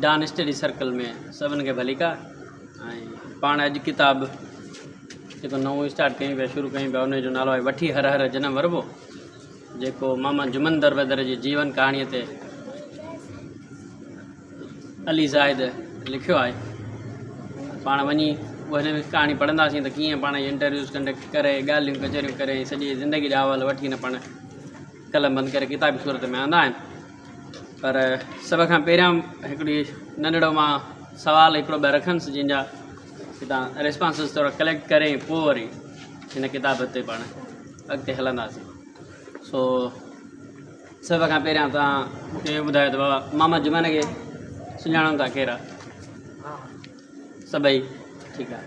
Dawn study circle ۾ سڀن کي ڀليڪار ۽ پاڻ اڄ ڪتاب جيڪو نئون اسٽارٽ ڪيون پيا شروع ڪيون پيا ان جو نالو آهي وٺي هر هر جنم وربو جيڪو ماما جمن دربدر جي جيون ڪهاڻيء تي علي زاهد لکيو آهي. پاڻ وڃي اها هن ڪهاڻي پڙهنداسين ته ڪيئن پاڻ انٽرويوز ڪنڊڪٽ ڪري ڳالهيون ڪچهريون ڪري سڄي زندگي جا احوال وٺي نه پاڻ قلم بند ڪري ڪتابي صورت ۾ آندا آهن پر سڀ کان پهريان هڪڙي ننڍڙو مان سوال هڪڙو ٻه رکندس جنهن جا هتان ريسپانسز ٿورا ڪليڪٽ ڪري پوء وري هن ڪتاب تي پاڻ اڳتي هلنداسين سو سڀ کان پهريان توهان مون کي اهو ٻڌايو ته بابا ماما جمن کي سڃاڻو ٿا ڪير آ؟ سڀئي ٺيڪ آ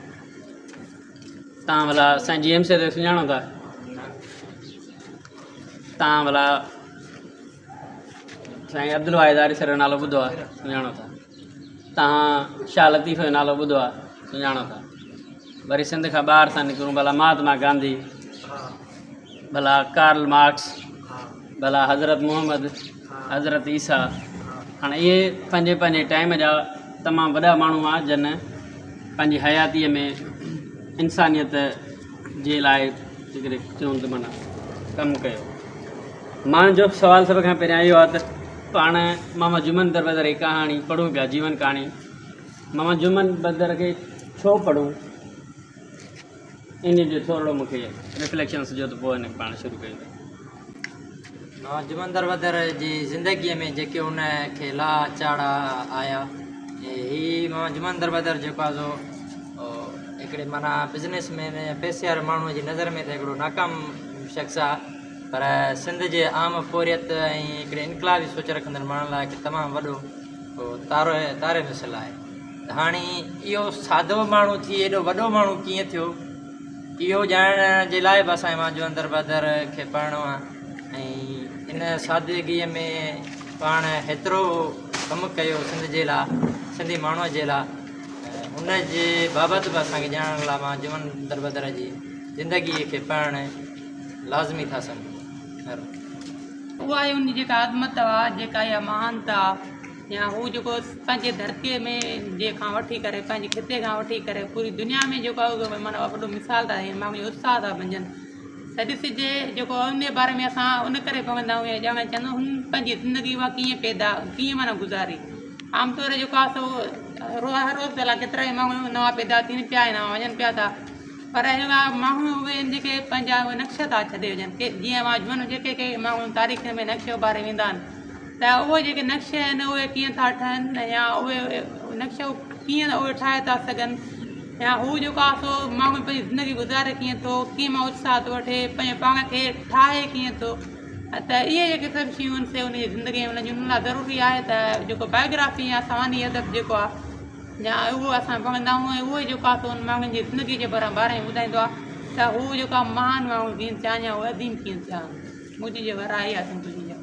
توهان ڀلا سائين جي ايم سيد کي سڃاڻو ٿا؟ توهان ڀلا سائين عبدالواحد آريسر جو نالو ٻڌو آ سڃاڻو ٿا؟ توهان شاهه لطيف جو نالو ٻڌو آ سڃاڻو ٿا؟ وري سنڌ کان ٻاهر ٿا نڪرون ڀلا مهاتما گانڌي ڀلا ڪارل مارڪس، ڀلا حضرت محمد، حضرت عيسيٰ، هاڻي اهي پنهنجي پنهنجي ٽائيم جا تمام وڏا ماڻهو هئا جن پنهنجي حياتيء ۾ انسانيت جي لاء جيڪڏهن چئون ته معنيٰ ڪم ڪيو. مانجو سوال سڀ کان پهريان اهو آهي ته پاڻ ماما جمن دربدر جي ڪهاڻي پڙهون پيا جيون ڪهاڻي ماما جمن بدر کي ڇو پڙهون؟ انهي جو ٿورڙو مون کي ريفليڪشنس ڏيو ته پوء هن کي پاڻ شروع ڪيون ٿا. نوان جمن دربدر جي زندگيء ۾ جيڪي ان کي لاها چاڙها آيا ۽ هي نوان جمن دربدر جيڪو آهي سو هڪڙي معنيٰ بزنس مين يا پئسي واري ماڻهوء جي نظر ۾ ته هڪڙو ناڪام شخص آهي پر سنڌ جي عام پورهيت ۽ هڪڙي انقلابي سوچ رکندڙ ماڻهن لاء هڪ تمام وڏو تارو تاري مثل آهي. هاڻي اهو سادو ماڻهو ٿي ايڏو وڏو ماڻهو ڪيئن ٿيو، اهو ڄاڻڻ جي لاء به اسان امام جوان دربدر کي پڙهڻو آهي ۽ ان سادگيء ۾ پاڻ هيترو ڪم ڪيو سنڌ جي لاء، سنڌي ماڻهوء جي لاء، ان جي بابت به اسان کي ڄاڻڻ لاء امام جوان دربدر جي زندگيء کي پڙهڻ لازمي ٿا سمجهون. اها آهي ان جي جيڪا عظمت آهي، جيڪا اها مهانتا آهي. يا هو جيڪو پنهنجي ڌرتيء ۾ جي کان وٺي ڪري پنهنجي خطي کان وٺي ڪري پوري دنيا ۾ جيڪو آهي معنيٰ وڏو مثال ٿا ڏين ماڻهو اتساهه ٿا بنجن ته ڏسجي جيڪو ان جي باري ۾ اسان ان ڪري پوندا آهيون يا ڄاڻڻ چاهيندا آهيون هن پنهنجي زندگي اها ڪيئن پيدا ڪيئن معنيٰ گذاري عام طور جيڪو آهي سو هر روز الائي ڪيترا ئي ماڻهو نوان پيدا ٿين پيا ۽ نوان وڃن پيا ٿا پر اهڙا ماڻهو اهي آهن جيڪي پنهنجا اهي نقش ٿا ڇڏي وڃن ڪي جيئن جيڪي ڪي ماڻهو تاريخ ۾ نقش اڀاري ويندا آهن ته اهي جيڪي نقش آهن اهي ڪيئن ٿا ٺهن يا اهي نقش ڪيئن اهي ٺاهي ٿا سگهن يا هو جيڪو آهي سو ماڻهو پنهنجي زندگي گذاري ڪيئن ٿو ڪيئن مان اتساهه ٿو وٺي پنهنجي پاڻ کي ٺاهي ڪيئن ٿو ته اهي جيڪي سڀ شيون آهن سي ان جي زندگي ۾ ان جي ان لاء ضروري آهي ته جيڪو بايوگرافي يا سوانحي ادب جيڪو آهي يا اهو اسان پڙهندا آهيون ۽ اهو جيڪو آهي سو ان ماڻهن جي زندگي جي باري ۾ ٻڌائيندو آهي ته هو جيڪو آهي مهان ماڻهو ڪيئن ٿيا يا هو عظيم ڪيئن ٿيا منهنجي جيڪا راء آهي سمجهو جي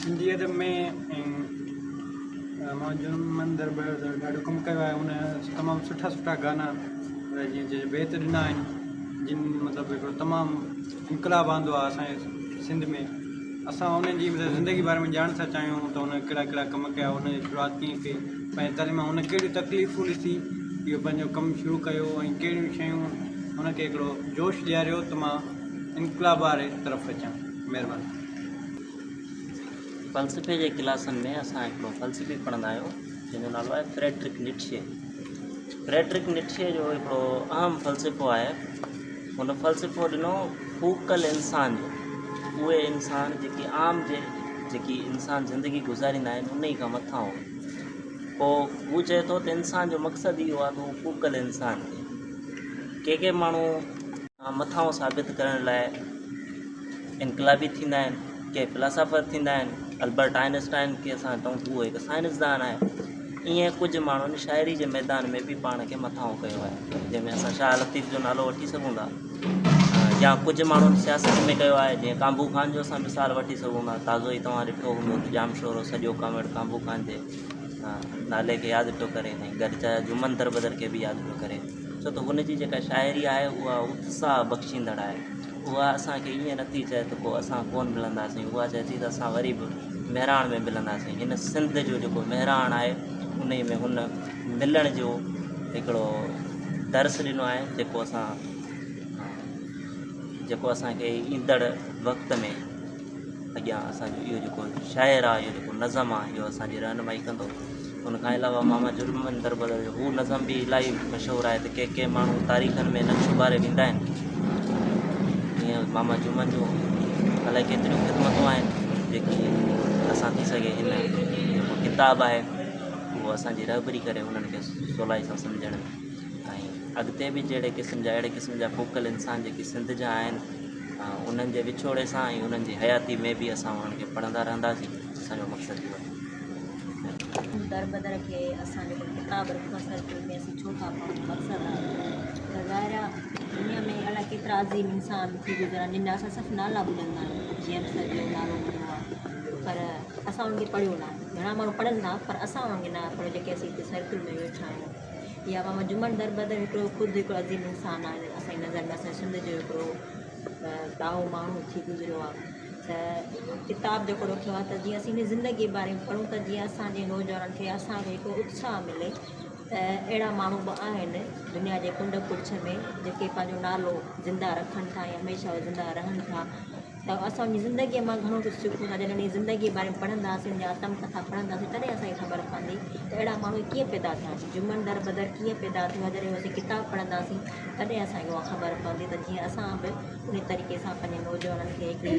سنڌي ادب ۾ مان جنم مندر ڏاڍو ڪم ڪيو آهي ان تمام سٺا سٺا گانا جيئن چئجي بيت ڏنا آهن جن مطلب هڪڙو تمام انقلاب آندو آهي اسانجي سنڌ ۾ اسان انهن جي مطلب زندگي باري ۾ ڄاڻڻ ٿا چاهيون ته ان ڪهڙا ڪهڙا ڪم ڪيا ان جي شروعات ڪيئن ڪئي پنهنجي تعليم ۾ هن ڪهڙيون تڪليفون ڏسي اهو پنهنجو ڪم شروع ڪيو ۽ ڪهڙيون شيون هن کي هڪڙو جوش ڏياريو ته مان انقلاب واري طرف اچان مهرباني. فلسفي جي ڪلاسن ۾ اسان هڪڙو فلسفي پڙهندا آهيون جنهن جو نالو آهي فريڊرڪ نٽشي فريڊرڪ نٽشي جو هڪڙو اهم فلسفو آهي هن فلسفو ڏنو ڦوڪل انسان جو اهي انسان جيڪي عام جي جيڪي انسان زندگي گذاريندا آهن انهي کان مٿانهون پوء هو چئي ٿو ته انسان جو مقصد اهو آهي ته هو ڦوڪل انسان ٿئي ڪي ڪي ماڻهو مٿانهون ثابت ڪرڻ لاء انقلابي ٿيندا آهن ڪي فلاسافر ٿيندا آهن البرٽ آئنسٽائن کي اسان چئون ٿا اهو هڪ سائنسدان آهي ائين ڪجهه ماڻهن شاعري جي ميدان ۾ به پاڻ کي مٿانهون ڪيو آهي جنهن ۾ اسان شاهه لطيف جو نالو وٺي سگهون ٿا يا ڪجهه ماڻهن سياست ۾ ڪيو آهي جيئن ڪانڀو خان جو اسان مثال وٺي سگهون ٿا تازو ئي توهان ڏٺو هوندو ته ڄامشورو سڄو ڪامريڊ ڪانڀو خان جي نالي کي ياد پيو ڪري ۽ گڏ چاچا جمن دربدر کي به ياد پيو ڪري. ڇو ته هن جي جيڪا شاعري آهي اها اتساهه بخشيندڙ آهي اها اسان کي ائين نٿي چئي ته پوء اسان ڪونه ملنداسين اها چئي ٿي ته اسان وري به مهراڻ ۾ ملنداسين هن سنڌ جو جيڪو مهراڻ آهي انهي ۾ هن ملڻ جو هڪڙو درس ڏنو آهي جيڪو اسان جيڪو اسان کي ايندڙ وقت ۾ اڳيان اسان جو اهو جيڪو شاعر آهي اهو جيڪو نظم آهي اهو اسان جي رهنمائي ڪندو ان کان علاوه ماما جرمن دربدر جو هو نظم به الاهي مشهور آهي ته ڪي ڪي ماڻهو تاريخن ۾ نقش اڀاري ويندا آهن ائين ماما جمن جون الائي ڪيتريون خدمتون آهن جيڪي اسان ٿي سگهي هن جيڪو ڪتاب آهي اهو اسان جي رهبري ڪري انهن کي سولائي سان سمجهڻ ۾ ۽ اڳتي به جهڙي قسم جا اهڙي قسم جا فوڪل انسان جيڪي سنڌ جا آهن انهن جي وڇوڙي سان ۽ انهن جي حياتي ۾ به اسان انهن کي پڙهندا رهنداسين اسان جو مقصد اهو آهي. دربدر کي اسان جيڪو ڪتاب رکيو آهي سرڪل ۾ اسين ڇو ٿا پڙهون مقصد آهي ته ظاهر آهي دنيا ۾ الائي ڪيترا عظيم انسان ٿي گذريا آهن جن جا اسان صرف نالا ٻڌندا آهيون جي ايم سيد جو نالو ٻڌو آهي پر اسان انهن کي پڙهيو نه آهي گهڻا ماڻهو پڙهن ٿا پر اسان انهن کي نه پڙهيو جيڪي اسين هتي سرڪل ۾ ويٺا آهيون يا ماما جمن دربدر هڪڙو خود هڪڙو عظيم انسان آهي اسان جي نظر ۾ اسان جي سنڌ جو هڪڙو ڏاهو ماڻهو ٿي گذريو آهي ته ڪتاب جيڪو رکيو آهي ته جيئن اسين هن زندگي باري ۾ پڙهون ته جيئن اسان جي نوجوانن کي اسان کي هڪ اتساهه ملي ته اهڙا ماڻهو به آهن دنيا جي ڪنڊ ڪڙڇ ۾ جيڪي پنهنجو نالو زنده رکن ٿا ۽ هميشه زنده رهن ٿا ته اسان ان جي زندگيء مان گهڻو ڪجهه سکون ٿا جڏهن ان جي زندگيء جي باري ۾ پڙهنداسين ان جي آتم ڪٿا پڙهنداسين تڏهن اسان کي خبر پوندي ته اهڙا ماڻهو ڪيئن پيدا ٿيا آهن جمن در بدر ڪيئن پيدا ٿيو آهي جڏهن اسين ڪتاب پڙهنداسين تڏهن اسان کي اها خبر پوندي ته جيئن اسان به ان طريقي سان پنهنجي نوجوانن کي هڪڙي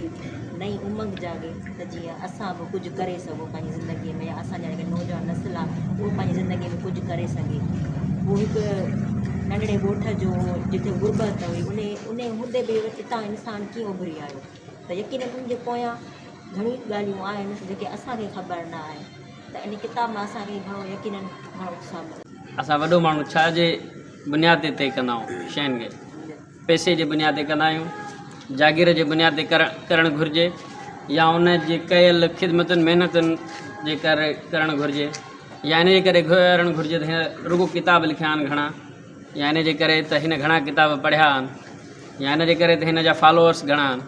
نئين امنگ جاڳي ته جيئن اسان به ڪجهه ڪري سگهون پنهنجي زندگيء ۾ يا اسان جا جيڪي نوجوان نسل آهي اهو پنهنجي زندگيء ۾ ڪجهه ڪري سگهي هو هڪ ننڍڙي ڳوٺ جو هو جتي غربت هئي ان ان هوندي به اتان انسان ڪيئن اڀري آيو ته يقينن ان جي پويان گهڻيون ڳالهيون آهن جيڪي اسان کي خبر نه آهي ته ان ڪتاب مان اسان کي گهڻو يقينن گهڻو اتساهه ملندو. اسان وڏو ماڻهو ڇا جي بنياد تي طئي ڪندا آهيون شين کي پئسي جي بنياد تي ڪندا آهيون جاگير جي بنياد تي ڪرڻ ڪرڻ گهرجي يا ان جي ڪيل خدمتن محنتن جي ڪري ڪرڻ گهرجي يا ان جي ڪري ڪرڻ گهرجي ته هن رڳو ڪتاب لکيا آهن گهڻا يا ان جي ڪري ته هن گهڻا ڪتاب پڙهيا آهن يا ان جي ڪري ته هن جا فالوورس گهڻا آهن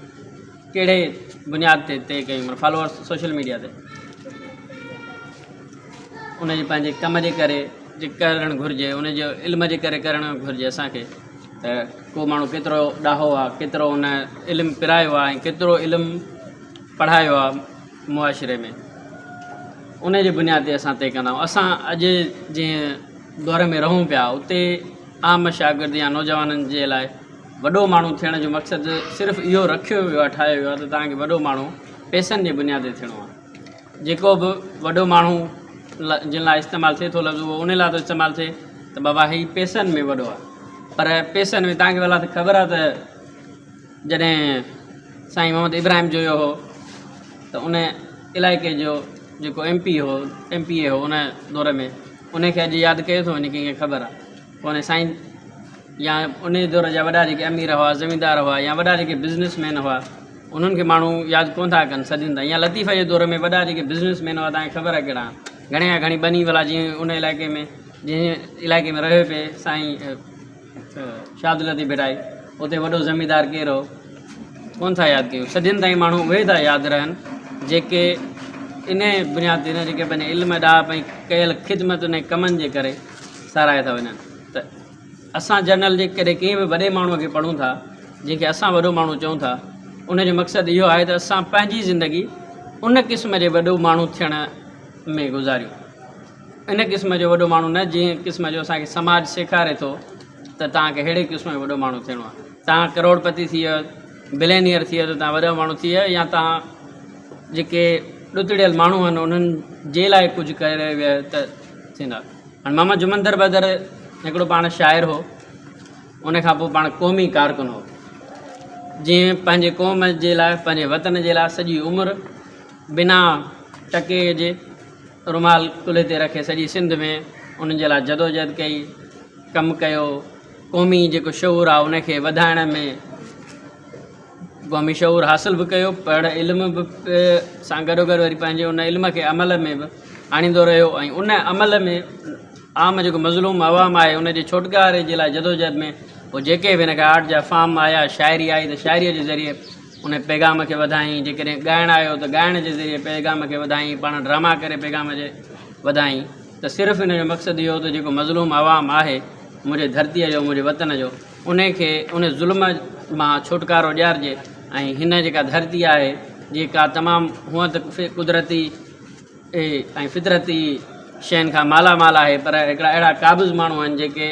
ڪهڙي بنياد تي طئي ڪيون معنيٰ فالوورس سوشل ميڊيا تي ان جي پنهنجي ڪم جي ڪري جي ڪرڻ گهرجي ان جو علم جي ڪري ڪرڻ گهرجي اسانکي ته ڪو ماڻهو ڪيترو ڏاهو آهي ڪيترو ان علم پرايو آهي ۽ ڪيترو علم پڙهايو آهي معاشري ۾ ان جي بنياد تي اسان طئي ڪندا آهيون اسان اڄ جنهن دور ۾ رهون پيا اتي عام شاگرد يا نوجوانن جي لاء وڏو ماڻهو ٿيڻ جو مقصد صرف اهو رکيو ويو آهي ٺاهيو ويو آهي ته توهان کي وڏو ماڻهو پئسن جي بنياد تي ٿيڻو آهي جيڪو به وڏو ماڻهو جن لاء استعمال ٿئي ٿو لفظ اهو ان لاء ٿو استعمال ٿئي ته بابا هي پئسن ۾ وڏو آهي پر پئسن ۾ توهان کي ڀلا ته خبر آهي ته جڏهن سائين محمد ابراهيم جويو هو ته ان علائقي جو جيڪو ايم پي هو ايم پي اي هو ان دور ۾ ان کي اڄ ياد ڪيو ٿو وڃي ڪنهن کي خبر آهي ڪونهي سائين يا ان دور جا وڏا جيڪي امير هئا زميندار هئا يا وڏا جيڪي بزنس مين هئا انهن کي ماڻهو ياد ڪونه ٿا ڪن صدين تائين يا لطيف جي دور ۾ وڏا جيڪي بزنس مين هئا تنهن کي خبر آهي ڪهڙا گهڻي کان گهڻي ٻني والا جيئن ان علائقي ۾ جنهن علائقي ۾ رهيو پئي سائين شاهه عبداللطيف ڀٽائي اتي وڏو زميندار ڪير هو ڪونه ٿا ياد ڪيون صدين تائين ماڻهو اهي ٿا ياد رهن جيڪي ان بنياد تي نه جيڪي پنهنجي علم ڏاهپ ۽ ڪيل خدمتن ۽ ڪمن جي ڪري ساراهيا ٿا وڃن ته اسان جرنل جي ڪڏهن ڪنهن به وڏي ماڻهوء کي پڙهون ٿا جنهن کي اسان وڏو ماڻهو چئون ٿا ان جو مقصد اهو آهي ته اسان پنهنجي زندگي ان قسم جي وڏو ماڻهو ٿيڻ ۾ گذاريون ان قسم جو وڏو ماڻهو نه جنهن قسم جو اسان کي سماج سيکاري ٿو ته توهان کي ههڙي قسم جو وڏو ماڻهو ٿيڻو آهي توهان ڪروڙپتي ٿي ويو بلينيئر ٿي ويو ته توهان وڏو ماڻهو ٿي ويو يا توهان جيڪي ڏتڙيل ماڻهو آهن انهن جي لاء ڪجهه ڪري ويو ته ٿيندا هاڻي ماما جمندر بدر هڪڙو پاڻ شاعر هو ان کان پوء پاڻ قومي ڪارڪن هو جنهن پنهنجي قوم جي لاء پنهنجي وطن جي لاء سڄي عمر بنا ٽڪي جي رومال ڪلهي تي رکي سڄي سنڌ ۾ انهن جي لاء جدوجهد ڪئي ڪم ڪيو قومي جيڪو شعور آهي ان کي وڌائڻ ۾ قومي شعور حاصل به ڪيو پڙ علم به سان گڏو گڏ وري پنهنجي ان علم کي عمل ۾ به آڻيندو رهيو ۽ ان عمل ۾ عام جيڪو مظلوم عوام آهي ان جي ڇوٽڪاري جي لاء جدوجهد ۾ پوء جيڪي به هن کي آرٽ جا فارم آيا شاعري آئي ته شاعريء جي ذريعي ان پيغام کي وڌائين جيڪڏهن ڳائڻ آيو ته ڳائڻ جي ذريعي پيغام کي وڌائين پاڻ ڊراما ڪري پيغام جي وڌائين ته صرف ان جو مقصد اهو ته جيڪو مظلوم عوام آهي منهنجي ڌرتيء جو منهنجي وطن جو ان کي ان ظلم مان ڇوٽڪارو ڏيارجي ۽ هن جيڪا ڌرتي آهي جيڪا تمام هونء ته قدرتي ۽ فطرتي شين کان مالا مال آهي پر هڪڙا اهڙا قابض ماڻهو آهن جيڪي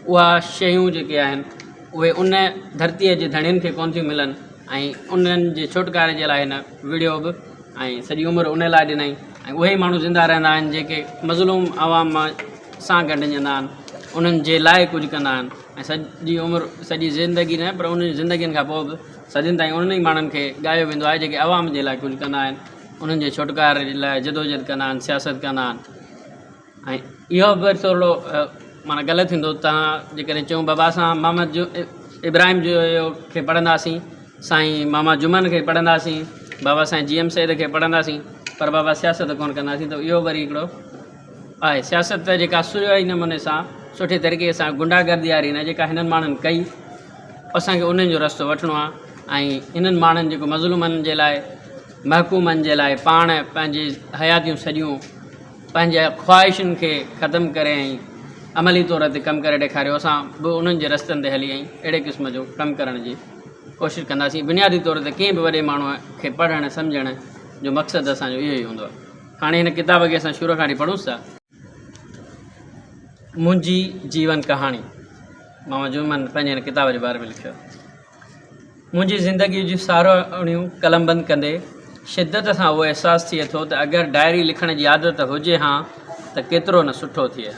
اها شيون جيڪي آهن اهي ان ڌرتيء جي ڌڻين کي ڪونه ٿيون ملن ۽ انهن جي ڇوٽڪاري جي لاء هن وڙهيو به ۽ سڄي عمر ان لاء ڏنائين ۽ اهي ئي ماڻهو زنده رهندا آهن جيڪي مظلوم عوام سان ڳنڍجندا آهن انهن جي لاء ڪجهه ڪندا آهن ۽ سڄي عمر سڄي زندگي نه پر انهن جي زندگين کان پوء به صدين تائين انهن ئي ماڻهن کي ڳايو ويندو آهي جيڪي عوام جي لاء ڪجهه ڪندا آهن انهن جي ڇوٽڪاري جي لاء جدوجهد ڪندا آهن سياست ڪندا آهن ۽ اهو به ٿورڙو معنيٰ غلط ٿيندو تان جيڪڏهن چئون بابا اسان محمد جو ابراهيم جويو کي پڙهنداسين سائين ماما جمن کي پڙهنداسين بابا سائين جي ايم سيد کي پڙهنداسين پر بابا سياست ڪونه ڪنداسين ته اهو وري هڪڙو آهي سياست جيڪا سهڻي نموني سان سٺي طريقي سان گنڊا گردي واري نه جيڪا هنن ماڻهن ڪئي اسانکي انهن جو رستو وٺڻو آهي ۽ انهن ماڻهن جيڪو مظلومن جي لاء محڪومن جي لاء پاڻ پنهنجي حياتيون سڄيون پنهنجي خواهشن کي ختم ڪري ۽ عملي طور تي ڪم ڪري ڏيکاريو اسان به انهن جي رستن تي هلي ۽ اهڙي قسم جو ڪم ڪرڻ جي ڪوشش ڪنداسين بنيادي طور تي ڪنهن به وڏي ماڻهوء کي پڙهڻ سمجهڻ جو مقصد اسانجو اهو ئي هوندو آهي هاڻي هن ڪتاب کي اسان شروع کان وٺي پڙهونس ٿا. منهنجي جيون ڪهاڻي ماما جمن پنهنجي هن ڪتاب جي باري ۾ لکيو آهي. منهنجي زندگيء جون ساروڻيون قلمبند ڪندي شدت سان اهو احساس ٿئي ٿو ته اگر ڊائري لکڻ جي عادت هجي هان ته ڪيترو نه سٺو ٿئي ها.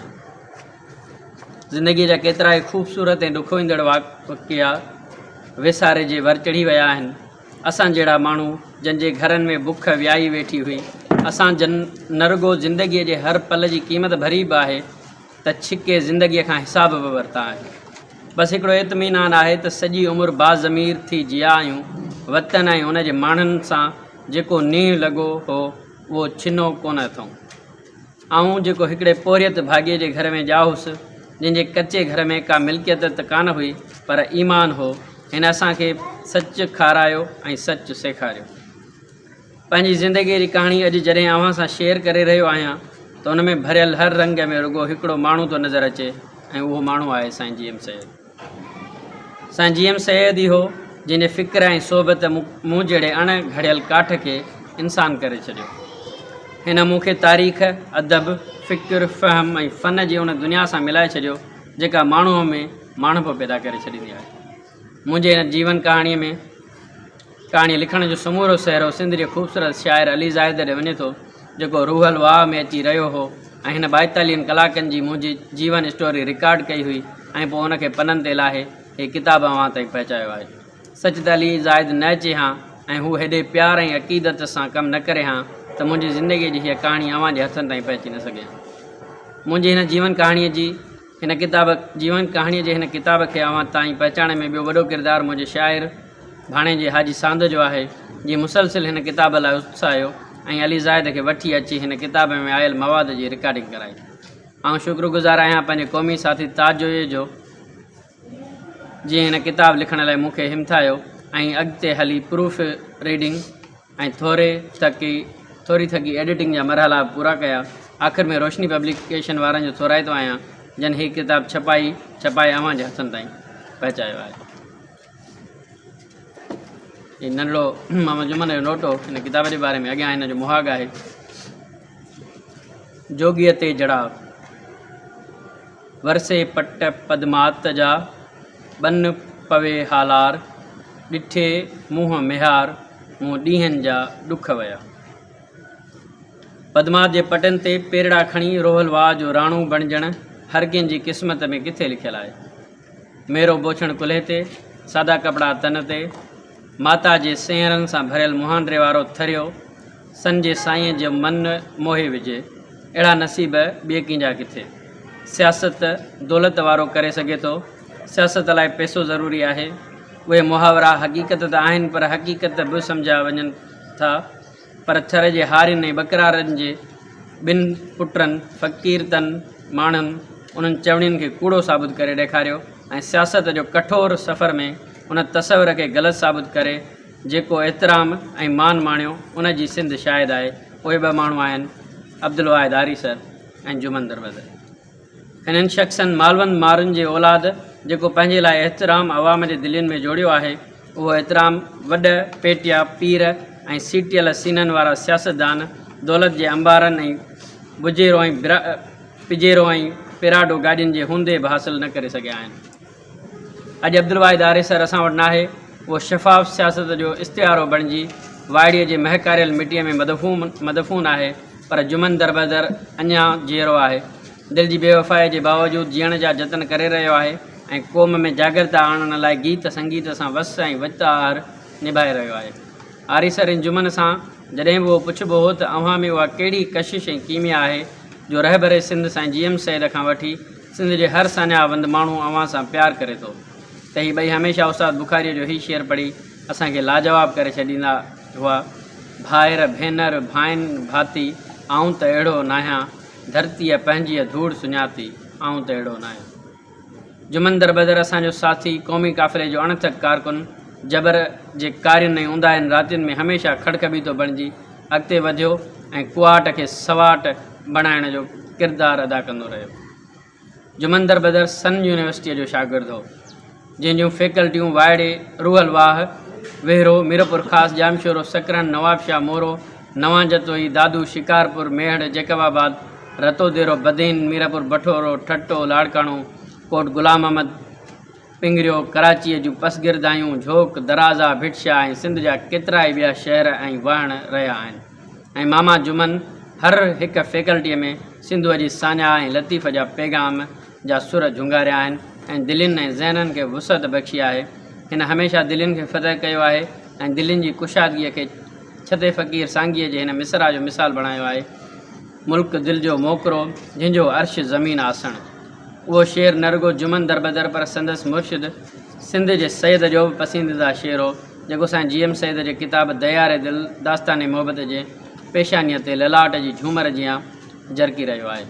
زندگيء جا ڪيترائي خوبصورت ۽ ڏکوئيندڙ واقعا ويساري جي ور چڙهي ويا آهن. اسان جهڙا ماڻهو جن جي گهرن ۾ بک ويائي ويٺي هئي، اسان جن نه رڳو زندگيء جي هر پل جي قيمت ڀري به آهي ته ڇڪي زندگيء کان حساب به ورتا آهن. بس هڪڙو اطمينان آهي ته سڄي عمر باضمير ٿي جيئا آهيون. وطن ۽ ان جي ماڻهن سان جيڪو نينهن لڳو هو، اهو ڇنو ڪونه اٿئون. آئون جيڪو هڪڙي پورهيت ڀاڳيي جي گهر ۾ ڄائو هوس، جنهن جي ڪچي گهر ۾ ڪا ملڪيت ته ڪانه هئي، پر ايمان هو. هن اسان کي سچ کارايو ۽ سچ سيکاريو. پنهنجي زندگيء جي ڪهاڻي اڄ جڏهن اوهان سان شيئر ڪري رهيو آهيان ته ان ۾ ڀريل هر رنگ ۾ رڳو هڪڙو ماڻهو ٿو نظر اچي ۽ اهو ماڻهو آهي سائين جي ايم سيد. سائين جي ايم سيد ئي هو جنهن جي فڪر ۽ صحبت مون جهڙي اڻ گهڙيل ڪاٺ کي انسان ڪري ڇڏيو. هن مون کي تاريخ، ادب، فڪر، فهم ۽ فن جي ان دنيا سان ملائي ڇڏيو جيڪا ماڻهوء ۾ ماڻهپو پيدا ڪري ڇڏيندي آهي. منهنجي هن جيون ڪهاڻيء ۾ ڪهاڻي لکڻ جو سمورو سهرو سنڌ جي خوبصورت شاعر علي زاهد ڏي وڃي ٿو، جيڪو روحل واء ۾ اچي رهيو هو ۽ هن ٻائيتاليهن ڪلاڪن جي منهنجي جيون اسٽوري رڪارڊ ڪئي هئي ۽ پوء ان کي پنن تي لاهي هي ڪتاب اوهان تائين پهچايو آهي. سچ ته علي زاهد نه اچي هان ۽ هو هيڏي پيار ۽ عقيدت سان ڪم نه ڪري هان ته منهنجي زندگيء جي هيء ڪهاڻي اوهان جي هٿن تائين پهچي نه سگهي هان. منهنجي هن جيون ڪهاڻيء جي هن ڪتاب جيون ڪهاڻيء جي هن ڪتاب کي اوهان تائين پهچائڻ ۾ ٻيو وڏو ڪردار منهنجي شاعر ڀاڻيجي حاجي ساند جو آهي، جنهن مسلسل هن ڪتاب لاء اتساهيو ۽ علي زاهد کي وٺي اچي هن ڪتاب ۾ آيل مواد جي رڪارڊنگ ڪرائي. آئون شڪر گذار آهيان پنهنجي قومي ساٿي تاج جويي جو، جنهن هن ڪتاب لکڻ لاء مون کي همٿايو ۽ اڳتي هلي پروف ريڊنگ ۽ ٿوري ٿڪي ٿوري ٿڪي ايڊيٽنگ جا مرحلا به پورا ڪيا. آخر ۾ روشني پبليڪيشن وارن جو ٿورائتو آهيان، جن هي ڪتاب ڇپائي ڇپائي اوهان جي هٿن تائين پهچايو آهي. هي ننڍڙو محمد جمن جو نوٽ هو هن ڪتاب جي باري ۾ اڳيان هن جو مهاڳ آهي. جوڳيء تي جڙاء، ورسي پٽ پدمات جا، ٻن پوي هالار، ڏٺي منهن ميهار، مون ڏينهن جا ڏک ويا. پدمات جي پٽن تي پيرڙا کڻي روحل واء جو راڻو بڻجڻ هر ڪنهن جي قسمت ۾ ڪٿي لکيل آهي. ميرو بوڇڻ ڪلهي تي، سادا ڪپڙا تن تي، ماتا جي سينهرن سان ڀريل مهانڊي وارو ٿريو، سن جي سائينء جو من موهي وجهي. اهڙا نصيب ٻئي ڪنهن جا ڪٿي. سياست دولت وارو ڪري سگهي ٿو. سياست لاء پئسو ضروري آهي. اهي محاورا حقيقت ته آهن پر حقيقت به سمجهيا وڃن ٿا. پر ٿر جي هارين ۽ ٻڪرارن جي ٻن پٽن فقيرتن ماڻهن انهن چوڻين کي ڪوڙو ثابت ڪري ڏيکاريو ۽ سياست جو ڪٺور سفر ۾ ان تصور کي غلط ثابت ڪري جيڪو احترام ۽ مان ماڻيو ان جي سنڌ شاهد آهي. اهي ٻه ماڻهو آهن عبدالواحد آريسر ۽ جمن دربدر. هنن شخصن مالوند مارن جي اولاد جيڪو پنهنجي لاء احترام عوام جي دلين ۾ جوڙيو آهي اهو احترام وڏ پيٽيا پير ۽ سيٽيل سينن وارا سياستدان دولت جي انبارن ۽ بجيرو ۽ پجيرو ۽ پراڊو گاڏين جي هوندي به حاصل نه ڪري سگهيا آهن. اڄ عبدالواحد آريسر اسان وٽ ناهي، اهو شفاف سياست جو استعارو بڻجي وائڙيء جي مهڪاريل مٽيء ۾ مدفون آهي، پر جمن دربدر اڃا جيئرو آهي. دل جي بيوفائيء جي باوجود جيئڻ جا جتن ڪري رهيو آهي ۽ قوم ۾ جاڳرتا آڻڻ لاء گيت سنگيت سان وس ۽ وت آهر نڀائي رهيو آهي. آريسر ۽ جمن سان جڏهن به اهو پڇبو هو ته اوهان ۾ اها ڪهڙي ڪشش ۽ ڪيميا آهي جو رهبر سنڌ سائين جي ايم سيد کان وٺي سنڌ جي هر ساڃاهه وند ماڻهو اوهان سان پيار ڪري ٿو ته هي ٻئي هميشه استاد بخاريء جو هي شعر پڙهي اسان کي لاجواب ڪري ڇڏيندا هئا، ڀائر، ڀينر، ڀائن، ڀاتي، آئون ته اهڙو ناهيان، ڌرتيء پنهنجيء ڌوڙ سڃاتي، آئون ته اهڙو ناهيان. جمن دربدر اسان جو ساٿي، قومي قافلي جو اڻٿڪ ڪارڪن، جبر جي ڪارين ۽ اونداهين راتين ۾ هميشه کڙکٻيتو بڻجي اڳتي وڌيو ۽ ڪواٽ کي سواٽ بڻائڻ جو ڪردار ادا ڪندو رهيو. جمندر بدر سن يونيورسٽيء جو شاگرد هو، جنهن جون فيڪلٽيون وائڙي، روحل واهه، ويهرو، ميرپورخاص، ڄامشورو، سڪرنڊ، نوابشاهه، مورو، نوان جتوئي، دادو، شڪارپور، ميهڙ، جيڪب آباد، رتوديرو، بدين، ميرپور بٺورو، ٺٽو، لاڙڪاڻو، ڪوٽ غلام محمد، پنگريو، ڪراچيء جون پسگردايون، جهوڪ، درازا، ڀٽ شاهه ۽ سنڌ جا ڪيترائي ٻيا شهر ۽ واهڻ رهيا آهن ۽ ماما جمن هر هڪ فيڪلٽيء ۾ سنڌوء جي ساڃاهه ۽ لطيف جا پيغام جا سر جهونگاريا آهن ۽ دلين ۽ ذهنن کي وسعت بخشي آهي. هن هميشه دلين کي فتح ڪيو آهي ۽ دلين جي ڪشادگيء کي ڇتي فقير سانگيء جي هن مصرع جو مثال بڻايو آهي، ملڪ دل جو موڪرو، جنهن جو عرش زمين آسڻ. اهو شعر نه رڳو جمن دربدر پر سندس مرشد سنڌ جي سيد جو به پسنديده شعر هو، جيڪو سائين جي ايم سيد جي ڪتاب ديار دل داستان محبت جي پيشانيء تي للاٽ جي جهومر جيان جرڪي رهيو آهي.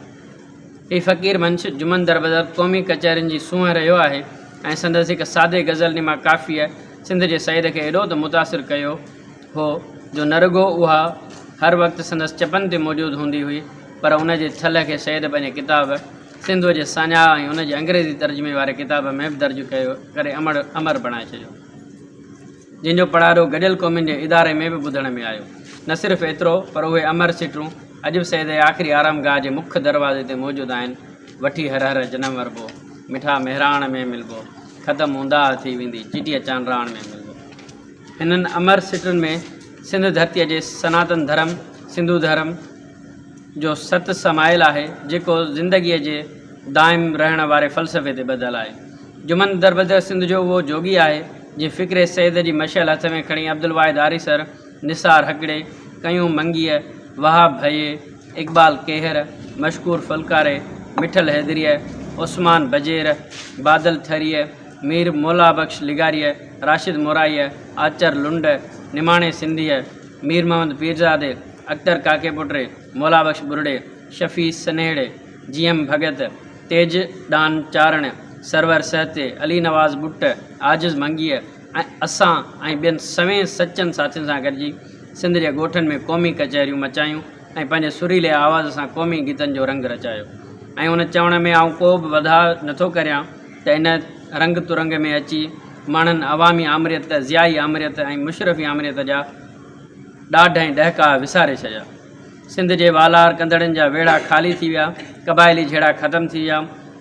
هي فقير منش جمن دربدر قومي ڪچهرين جي سونهن رهيو آهي ۽ سندس هڪ سادي غزل نما ڪافيء سنڌ جي سيد کي ايڏو ته متاثر ڪيو هو جو نه رڳو اها هر وقت سندس چپن تي موجود هوندي هئي پر ان جي ٿلهه کي سيد پنهنجي ڪتاب سنڌوء جي ساڃاهه ۽ ان جي انگريزي ترجمي واري ڪتاب ۾ به درج ڪيو ڪري امڙ امر بڻائي ڇڏيو. جنهن جو پڙاڏو گڏيل قومن جي اداري ۾ به ٻڌڻ ۾ آيو. نه صرف ايترو پر اهي امر سٽون اڄ به سيد جي آخري آرام گاهه جي مک دروازي تي موجود آهن، وٺي هر هر جنم وربو، مٺا مهراڻ ۾ ملبو، ختم اونداهه ٿي ويندي، چٽيء چانڊراڻ ۾ ملبو. هنن امر سٽن ۾ سنڌ ڌرتيء جي سناتن ڌرم، سنڌو ڌرم، جو ست سمايل آهي، جيڪو زندگيء جي دائم رهڻ واري فلسفي تي ٻڌل آهي. جمن دربدر سنڌ جو اهو جوڳي آهي، جنهن فڪر سيد جي مشعل هٿ ۾ کڻي عبدالواحد آريسر، نثار هڪڙي، قيوم منگيء، وهاب ڀيي، اقبال ڪيهر، مشڪور ڦلڪاري، مٺل حيدريء، عثمان بجير، بادل ٿريء، مير مولابخش لغاريء، راشد مورائيء، آچر لنڊ، نماڻي سنڌيء، مير محمد پيرزادي، اختر ڪاڪيپوٽري، مولابخش ٻرڙي، شفيع سنهڙي، جي ايم ڀڳت، تيج ڏان چارڻ، سرور سهتي، علي نواز ٻٽ، عاجز منگيء ۽ اسان ۽ ٻين سوين سچن ساٿين سان گڏجي سنڌ جي ڳوٺن ۾ قومي ڪچهريون مچايون ۽ پنهنجي سريلي آواز سان قومي گيتن جو رنگ رچايو ۽ ان چوڻ ۾ آئون ڪو به وڌاء نٿو ڪريان ته ان رنگ ترنگ ۾ اچي ماڻهن عوامي آمريت، ضيائي آمريت ۽ مشرفي آمريت جا ڏاڍ ۽ ڏهڪاء وساري ڇڏيا. سنڌ جي والار ڪندڙن جا ويڙها خالي ٿي ويا، قبائلي جهيڙا ختم ٿي ويا،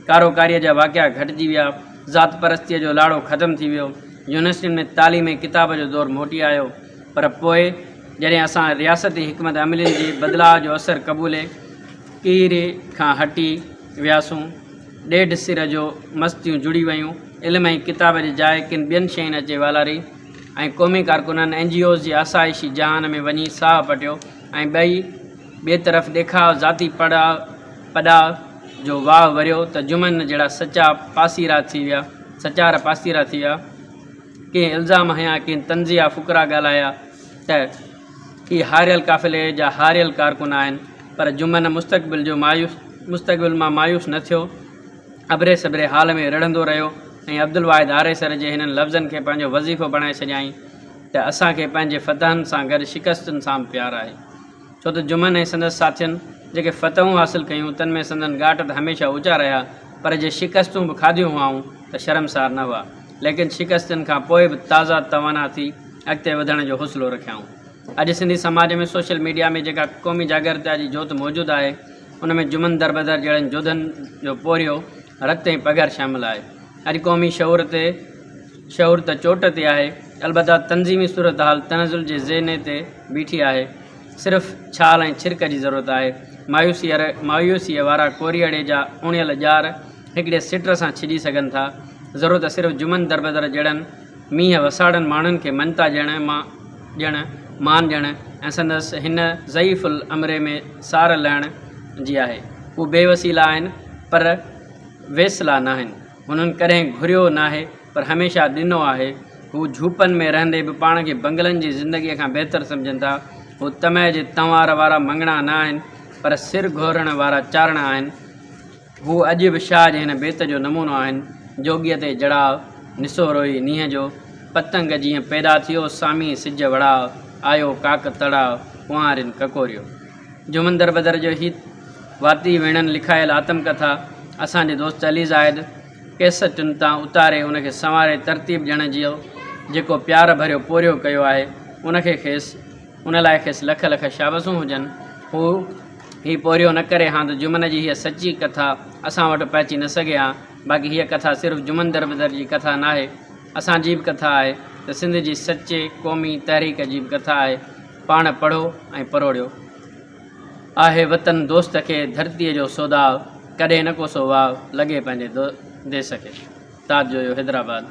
ڪاروڪاريء جا واقعا گهٽجي ويا، ذات پرستيء جو لاڙو ختم ٿي ويو، يونيورسٽين ۾ تعليم ۽ ڪتاب جو دور موٽي آيو، پر پوء جڏهن اسان رياستي حڪمت عملين جي بدلاء جو اثر قبولي ڪيري کان هٽي وياسون، ڏيڍ سر جو مستيون جڙي ويون، علم ۽ ڪتاب جي جاء ڪن ٻين شين اچي والاري ۽ قومي ڪارڪنن اين جي اوز جي آسائشي جهان ۾ وڃي ساهه پٽيو ۽ ٻئي ٻئي طرف ڏيکاء ذاتي پڙاء پڏاء جو واء وريو ته جمن جهڙا سچا پاسيرا ٿي ويا سچار پاسيرا ٿي ويا. ڪنهن الزام هنيا، ڪنهن طنزيه فقرا ڳالهايا ته هي هاريل قافلي جا هاريل ڪارڪن آهن، پر جمن مستقبل جو مايوس مستقبل مان مايوس نه ٿيو. اڀري سڀري حال ۾ رڙهندو رهيو ۽ عبدالواحد آريسر جي هنن لفظن کي پنهنجو وظيفو بڻائي ڇڏيائين ته اسان کي پنهنجي فتحن سان گڏ شڪستن سان به پيار آهي. ڇو ته جمن ۽ سندس ساٿين جيڪي فتحون حاصل ڪيون، تن ۾ سندن ڳاٽ ته هميشه اوچا رهيا، پر جي شڪستون به کاڌيون هئائون ته شرمسار نه هئا، ليڪن شڪستن کان پوء به تازه توانا ٿي اڳتي وڌڻ جو حوصلو رکيائون. اڄ سنڌي سماج ۾ سوشل ميڊيا ۾ جيڪا قومي جاڳرتا جي جوت موجود آهي، ان ۾ جمن دربدر جهڙن جوڌن جو پورهيو، رت ۽ پگهر شامل آهي. اڄ قومي شعور تي شعور ته چوٽ تي آهي، البته تنظيمي صورتحال تنزل جي زيني تي بيٺي آهي. صرف ڇال ۽ ڇرڪ جي ضرورت آهي. مايوسيء وارا ڪوريئڙي جا اڻيل ڄار هڪڙي سٽر سان ڇڄي سگهن ٿا. ضرورت صرف جمن دربدر جهڙن مينهن وساڙن ماڻهن کي مڃتا ڏيڻ، ڏيڻ، مان ڏيڻ ۽ سندس هن ضعيف العمري ۾ سار لهڻ جي آهي. هو بي وسيلا آهن پر ويسلا ناهن. هنن ڪڏهن گهريو ناهي پر هميشه ڏنو آهي. هو جهوپن ۾ رهندي به پاڻ کي بنگلن جي زندگيء کان بهتر سمجهن ٿا. هو طمع جي تنوار وارا مڱڻا نه آهن پر سر گهورڻ وارا چارڻا آهن. هو اڄ به شاهه جي هن بيت جو نمونو آهن، جوڳيء تي جڙاء، نسوروئي نينهن جو، پتنگ جيئن پيدا ٿيو، سامي سج وڙاء، آيو ڪاڪ تڙاء، ڪنوارين ڪڪوريو. جمن دربدر جو هي واتي ويڻن لکايل آتم ڪٿا اسان جي دوست علي زاهد ڪيسٽن تان اتاري ان کي سنواري ترتيب ڏيڻ جو جيڪو پيار ڀريو پورهيو ڪيو آهي ان کي کيس ان لاء کيس لک لک شابسون هجن. هو هي پورهيو نه ڪري هان ته جمن جي هيء سچي ڪٿا اسان وٽ پهچي نه سگهي هان. باقي هيء ڪٿا صرف جمن دربدر جي ڪٿا ناهي، اسان جي به ڪٿا آهي ته سنڌ جي سچي قومي تحريڪ جي به ڪٿا آهي. پاڻ پڙهو ۽ پروڙيو. آهي وطن دوست کي ڌرتيء جو سوداء، ڪڏهن نه ڪو سو واء لڳي پنهنجي ديس کي. تاج جويو حيدرآباد،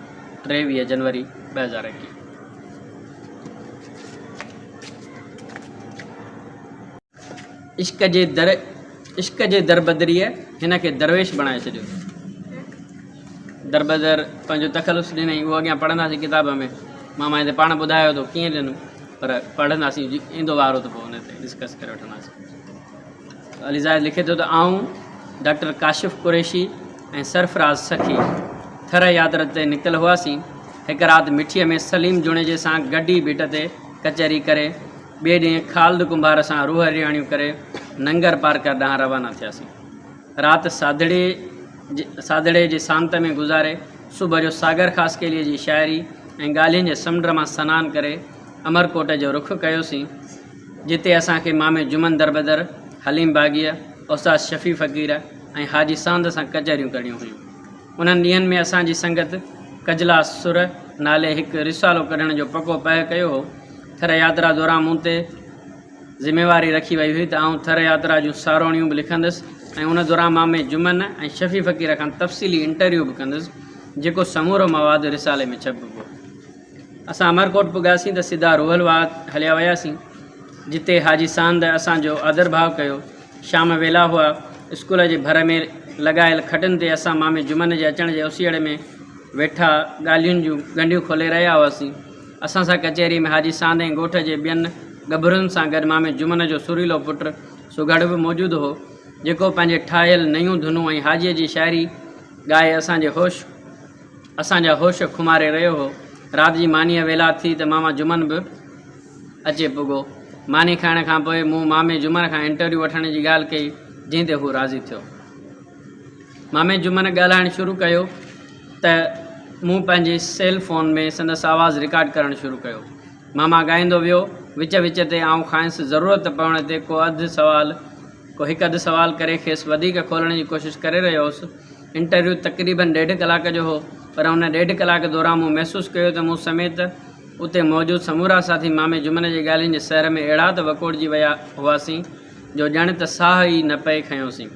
23 جنوري 2021. عشق جي در عشق جي دربدريء هن کي درويش بڻائي ڇڏيو. دربدر پنهنجو تخلص ڏنائين، اهو اڳيان پڙهنداسين ڪتاب ۾. ماما هتي پاڻ ٻڌايو ته ڪيئن ڏنو، پر پڙهنداسين ايندو وارو ته پوء ان تي ڊسڪس ڪري وٺنداسين. علي زاهد لکي ٿو ته آئون، ڊاڪٽر ڪاشف قريشي ۽ سرفراز سخي ٿر ياترا تي نڪتل هئاسين. هڪ رات مٺيء ۾ سليم جوڻيجي سان گڊي ڀٽ تي ڪچهري ڪري، ٻئي ڏينهن خالد ڪنڀار سان روح رهاڻيون ڪري ننگر پارڪر ڏانهن روانا ٿياسين. رات ساڌڙي ساڌڙي جي سانت ۾ گذاري، صبح جو ساگر خاصخيليء جي شاعري ۽ ڳالهين جي سمنڊ مان سنان ڪري امرڪوٽ جو رخ ڪيوسين. جتي اسان کي مامي جمن دربدر، حليم باغيء، استاد شفيع فقير ۽ حاجي ساند سان ڪچهريون ڪرڻيون هيون. انهن ڏينهن ۾ اسان جي سنگت ڪجلا سر نالي هڪ رسالو ڪڍڻ جو پڪو پهه ڪيو هو. ٿر ياترا دوران مون تي ذميواري رکي وئي هئي ته آئون ٿر ياترا جون ساروڻيون به لکندس ۽ ان دوران مامي جمن ۽ شفيع فقير کان تفصيلي انٽرويو به ڪندس، جيڪو سمورو مواد رسالي ۾ ڇپبو. اسان امرڪوٽ پڳاسين ته سڌا روحل واهه هليا وياسين، جتي حاجي ساند اسان جو آڌرڀاء ڪيو. شام ويلا هئا. اسڪول جي ڀر ۾ لڳايل کٽن تي اسان مامي جمن جي اچڻ جي اوسيئڙي ۾ ويٺا ڳالهين جون ڳنڍيون کولي رهيا هئاسين. اسان سان ڪچهريء ۾ حاجي ساند ۽ ڳوٺ جي ٻين ڳڀرن سان گڏ مامي جمن جو سريلو پٽ سگهڙ به موجود هو، جيڪو پنهنجي ٺاهيل نيون ڌنون ۽ حاجيء جي شاعري ڳائي اسان جي هوش اسان جا هوش خماري رهيو هو. رات جي مانيء ويلا ٿي ته ماما جمن به اچي پڳو. ماني کائڻ کان پوء مون مامي جمن کان انٽرويو وٺڻ جي ڳالهه ڪئي، جنهن تي هو راضي ٿيو. مامي جمن ڳالهائڻ شروع ڪيو ته مون پنهنجي سيل فون ۾ سندس آواز رڪارڊ ڪرڻ شروع ڪيو. ماما ڳائيندو ويو. وچ وچ تي آئون کانئس ضرورت پوڻ تي ڪو اڌ سوال ڪو هڪ اڌ سوال ڪري کيس وڌيڪ کولڻ جي ڪوشش ڪري رهيو هوس. انٽرويو تقريبن ڏيڍ ڪلاڪ جو هو، پر ان ڏيڍ ڪلاڪ دوران مون محسوس ڪيو ته مون سميت اتي موجود سمورا ساٿي مامي جمن جي ڳالهين جي سحر ۾ اهڙا ته وڪوڙجي ويا هئاسين جو ڄڻ ته ساهه ئي نه پئي کنيوسين.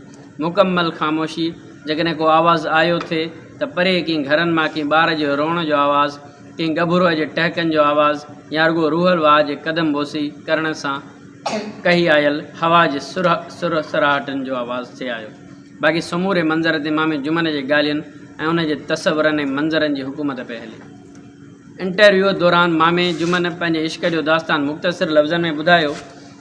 مڪمل خاموشي، جيڪڏهن ڪو آواز آيو ٿي ته پري ڪنهن گهرن مان ڪنهن ٻار جي روئڻ جو آواز، ڪنهن ڳڀروء جي ٽهڪن جو آواز يا رڳو روحل واء جي قدم بوسي ڪرڻ سان ڪهي آيل هوا جي سرسراهٽن جو آواز ٿي آيو. باقي سموري منظر تي مامي جمن جي ڳالهين ۽ ان جي تصورن ۽ منظرن جي حڪومت پئي هلي. انٽرويوء دوران مامي جمن پنهنجي عشق جو داستان مختصر لفظن ۾ ٻڌايو.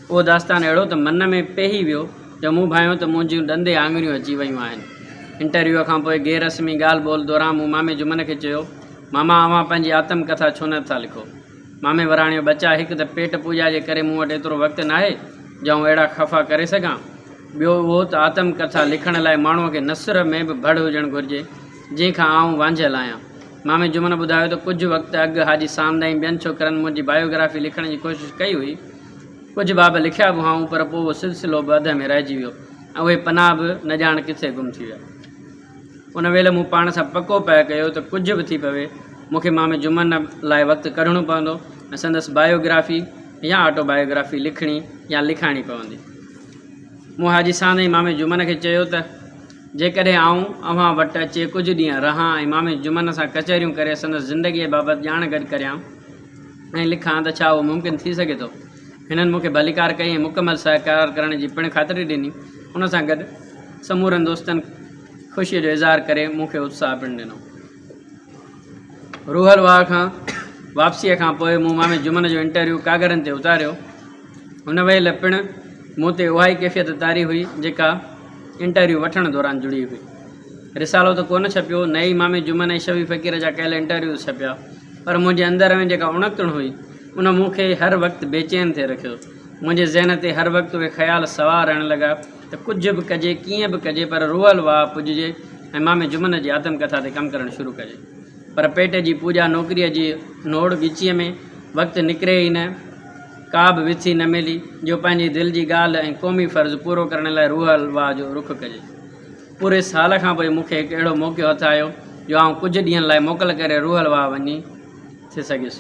اهو داستان اهڙو ته من ۾ پيهي ويو جو مون ڀانيو ته منهنجيون ڏندي آڱريون اچي ويون آهن. انٽرويوء کان پوء غير رسمي ڳالهه ٻولهه دوران مون مامي جمن کي چيو، ماما اوهان پنهنجي آتم ڪٿا ڇو نه ٿا لکو؟ مامي وراڻيو، ٻچا هڪ ته پيٽ پوڄا جي ڪري مون وٽ ايترو وقت ناهي جو آئون اهڙا خفا ڪري سگهان. ٻيو اهو ته آتم ڪٿا لکڻ لاء ماڻهوء کي نثر ۾ به ڀڙ هجڻ گهرجي، جنهن کان آئون وانجهيل آهيان. مامي جمن ٻڌايو ته ڪجهه وقت اڳ حاجي ساند ۽ ٻين ڇوڪرن منهنجي بايوگرافي لکڻ جي ڪوشش ڪئي هئي. ڪجهه باب لکيا به هئائون پر پوء اهو سلسلو به اڌ ۾ رهجي ويو ۽ اهي پنا به نه ڄاڻ ڪٿي گم ٿي ويا. ان ويل مون پاڻ سان پڪو پهه ڪيو ته ڪجهه به ٿي پوي مون کي مامي جمن لاء وقت ڪڍڻو پوندو ۽ سندس بايوگرافي يا آٽو بايوگرافي لکڻي يا لکائڻي پوندي. مون حاجي ساند ۽ مامي جمن کي چيو ته جيڪڏهن آئون اوهان وٽ اچي ڪجهه ڏينهن رهان ۽ مامي جمن سان ڪچهريون ڪري سندس زندگيء بابت ڄاڻ گڏ ڪريان ۽ لکان ته ڇا اهو ممڪن ٿي سگهي ٿو؟ هنن مون کي ڀليڪار ڪئي ۽ مڪمل سهڪار ڪرڻ جي پڻ خاطري ڏني. ان سان گڏ سمورن دوستن خوشيء جو اظهار ڪري مون کي اتساهه پڻ ڏنو. روحل واهه کان واپسيء کان پوء مون مامي جمن جو انٽرويو ڪاڳرن تي اتاريو. ان ويل پڻ مون تي اهائي ڪيفيت طاري هئي، جيڪا انٽرويو وٺڻ دوران جڙي هئي. رسالو ته ڪونه ڇپيو، نه ئي مامي جمن ۽ شفيع فقير جا ڪيل انٽرويوز ڇپيا، پر منهنجي اندر ۾ جيڪا اڻتڻ هئي، ان مون کي هر وقت بيچين ٿي رکيو. منهنجي ذهن تي هر وقت اهي خيال سوار رهڻ لڳا ته ڪجهه به ڪجي، ڪيئن به ڪجي، پر روحل واهه پڄجي ۽ مامي جمن جي آتم ڪٿا تي ڪم ڪرڻ شروع ڪجي. پر پيٽ جي پوڄا نوڪريء جي نوڙ ڳچيء ۾ وقت نڪري ئي نه، ڪا به وٿي نه ملي، جو پنهنجي دل جي ڳالهه ۽ قومي فرض پورو ڪرڻ لاء روحل واهه جو رخ ڪجي. پوري سال کان پوء مون کي هڪ اهڙو موقعو هٿ آيو، جو آئون ڪجهه ڏينهن لاء موڪل ڪري روحل واهه وڃي ٿي سگهيس.